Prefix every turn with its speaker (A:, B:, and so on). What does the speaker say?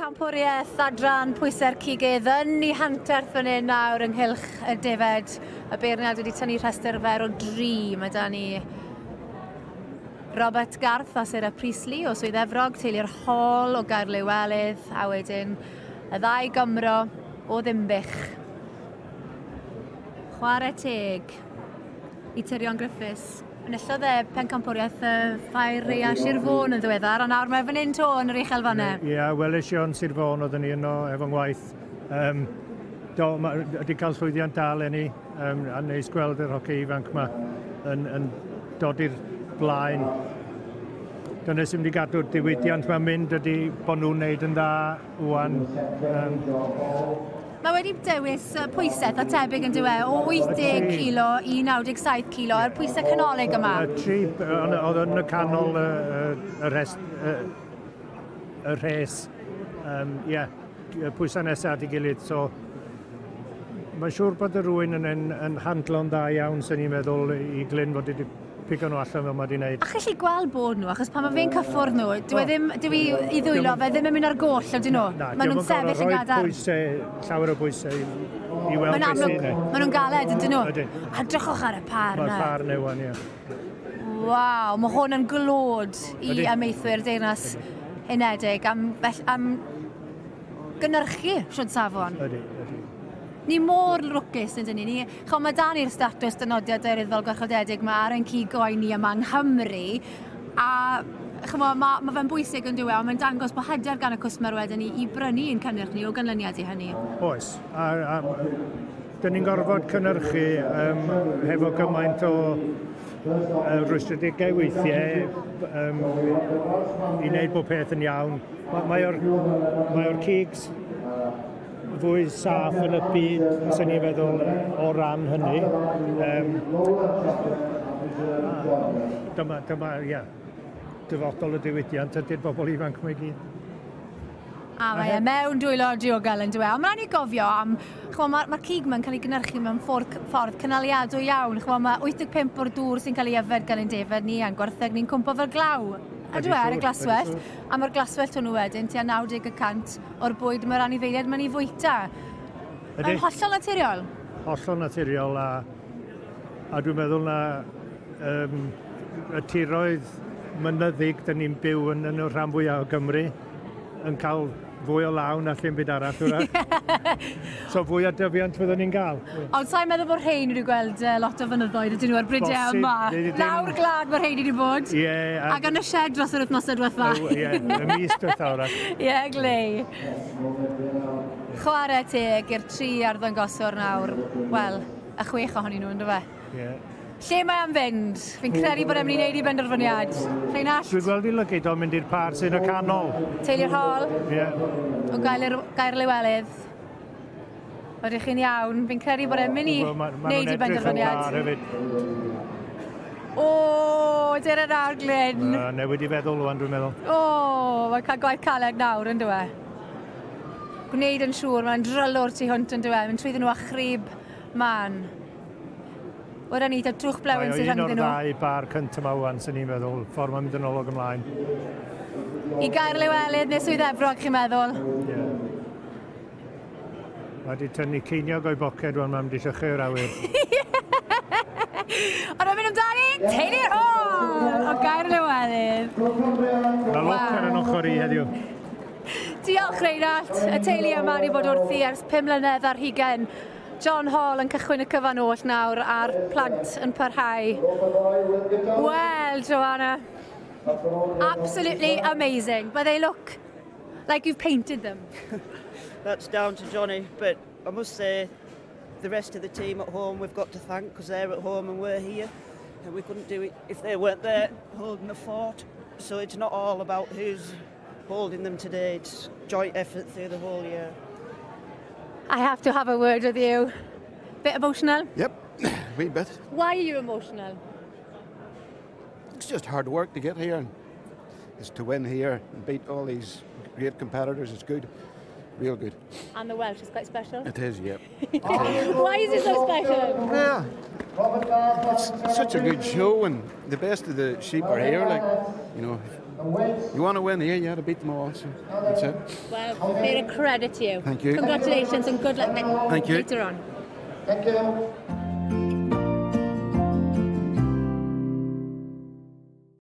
A: Pencampwriaeth adran pwysau'r cigydd yn ei hanterth fan hyn nawr ynghylch y defed. Y beirniad wedi tynnu rhestr fer o dri. Mae da ni Robert Garth a Sarah Priestley o Swydd Efrog, teulu'r Hall o Gaerliwelydd, a wedyn y ddau Gymro o Ddinbych. Chwarae teg i Tyrion Griffiths. Enillodd e pencampwriaeth y Ffair Reia Sir Fôn yn ddiweddar, a nawr mae fan hyn to yn yr uchelfannau.
B: Ie, yeah, weles i o'n Sir Fôn, oeddwn i yno efo ngwaith. Um, do, mae wedi cael llwyddiant da eleni, um, a neis gweld yr hoci ifanc yma yn, yn dod i'r blaen. Dyna sy'n mynd i gadw'r diwydiant mae'n mynd ydy bod nhw'n neud yn dda wan. Um,
A: Mae wedi dewis pwysau eitha tebyg yn dyw e, o 80 kilo i 97 kilo, a'r pwysau canolig yma.
B: Y tri, oedd yn y canol y, y, rhes, y, y rhes, um, yeah, y pwysau nesaf at ei gilydd, so mae'n siŵr bod y rwy'n yn, yn, yn handlo'n dda iawn, sy'n ni'n meddwl, i Glyn fod wedi pigo nhw allan fel mae wedi wneud.
A: A chi gallu gweld bod nhw, achos pan mae fe'n cyffwrdd nhw, dyw e ddim, dyw i, i ddwylo fe ddim yn mynd ar goll, ydyn nhw?
B: Na,
A: Maen nhw'n sefyll yn gadarn.
B: Pwysau, llawer o bwysau i, i weld beth sy'n
A: e. Maen nhw'n galed, ydyn nhw? Ydyn. A drychwch ar y par
B: na. Mae'r par newan, ie.
A: Waw, mae hwn yn glod i amaethwyr Deyrnas Unedig am, am gynhyrchu siwd safon.
B: Ydy, ydy.
A: Ni mor lwcus, yn dyn ni. Ni ch'mo, mae da ni'r statws dynodiad daearyddol gwarchodedig 'ma ar ein cig oen ni yma yng Nghymru, a ch'mo, mae ma fe'n bwysig yn dyw e, ond mae'n dangos bod hyder gan y cwsmer wedyn i, i brynu ein cynnyrch ni o ganlyniad i hynny.
B: Oes, a, a dyn ni'n gorfod cynnyrchu um, hefo gymaint o uh, rwystredigaeth weithiau um, i wneud bob peth yn iawn. Mae, mae o'r, mae o'r cig fwy saff yn y byd, sy'n ni'n feddwl, o ran hynny. Um, dyma, dyma, ia, dyfodol y diwydiant ydy'r bobl ifanc mae gyd.
A: A mae e mewn dwylo diogel yn dweud. Ond mae'n rhaid i gofio am, chmo, mae'r ma cig ma'n cael ei gynhyrchu mewn ffordd, ffordd cynaliadwy iawn. Chmo, mae 85 o'r dŵr sy'n cael ei yfed gan ein defaid ni a'n gwartheg ni'n cwmpo fel glaw. Ydw e, ar y glaswellt. A mae'r glaswellt hwnnw wedyn tua 90 y cant o'r bwyd mae'r anifeiliaid mae'n ei fwyta. Mae'n hollol naturiol.
B: Hollol naturiol a, a dwi'n meddwl na um, y tiroedd mynyddig dyn ni'n byw yn, yn y rhan fwyaf o Gymru yn cael fwy o law na llym byd arall, wrach. So fwy o dyfiant fyddwn ni'n gael.
A: Ond sa'n meddwl bod rhain wedi gweld lot o fynyddoedd ydyn nhw ar brydiau yma. Lawr glad mae rhain wedi bod.
B: Ie. Yeah,
A: ac yn y shed dros yr wythnosau diwetha.
B: Ie, yeah, y mis diwetha wrach.
A: Ie, yeah, glei. Chwarae teg i'r tri arddangoswr nawr. Wel, y chwech ohonyn nhw, ynddo fe?
B: Ie. Yeah.
A: Lle mae am fynd? Fi'n credu bod e'n mynd i wneud i benderfyniad. Rheinallt?
B: Dwi'n gweld i lygid o'n mynd i'r par sy'n y canol.
A: Teulu'r Hall?
B: Ie. Yeah.
A: O gael, gair Lewelydd. Ydych chi'n iawn? Fi'n credu bod e'n mynd i
B: well, ma, ma
A: wneud i benderfyniad.
B: Hefyd.
A: O, dyna nawr, Glyn.
B: Uh, newid i feddwl rwan, dwi'n meddwl.
A: O, mae'n cael gwaith caled nawr, yn dweud. Gwneud yn siŵr, mae'n drylwr tu hwnt yn dweud. Mae'n trwyddyn nhw â chrib man. Weda ni, ta trwch blewyn sy'n rhyngddyn
B: nhw. Mae o un o'r ddau bar cyntaf yma wan, sy'n ni'n meddwl, ffordd mae'n mynd yn ôl og ymlaen.
A: I gair Lewelydd neu Swydd Efrog, chi'n meddwl?
B: Ie. Yeah. Mae wedi tynnu ceiniog o'i boced wan, mae'n mynd i llychu o'r awyr.
A: Ond yn mynd amdani, Teulu'r Hall o Gaer Lewelydd.
B: Mae lwc ar yn ochr i heddiw.
A: Diolch Reinald, y teulu yma wedi bod wrthi ers 5 mlynedd ar hugain. John Hall yn cychwyn y cyfan oll nawr a'r plant yn parhau. Well, Joanna, absolutely amazing. But they look like you've painted them.
C: That's down to Johnny, but I must say the rest of the team at home we've got to thank because they're at home and we're here. And we couldn't do it if they weren't there holding the fort. So it's not all about who's holding them today, it's joint effort through the whole year.
A: I have to have a word with you. Bit emotional?
D: Yep, wee bit.
A: Why are you emotional?
D: It's just hard work to get here and it's to win here and beat all these great competitors. It's good, real good.
A: And the Welsh is quite special.
D: It is, yep.
A: It is. Why is it so special?
D: Yeah, It's such a good show, and the best of the sheep are here. Like, if you want to win here, you have to beat them all. So that's it.
A: Well, fair credit to you.
D: Thank you.
A: Congratulations and good luck
D: Thank you.
A: later on.
E: Thank you.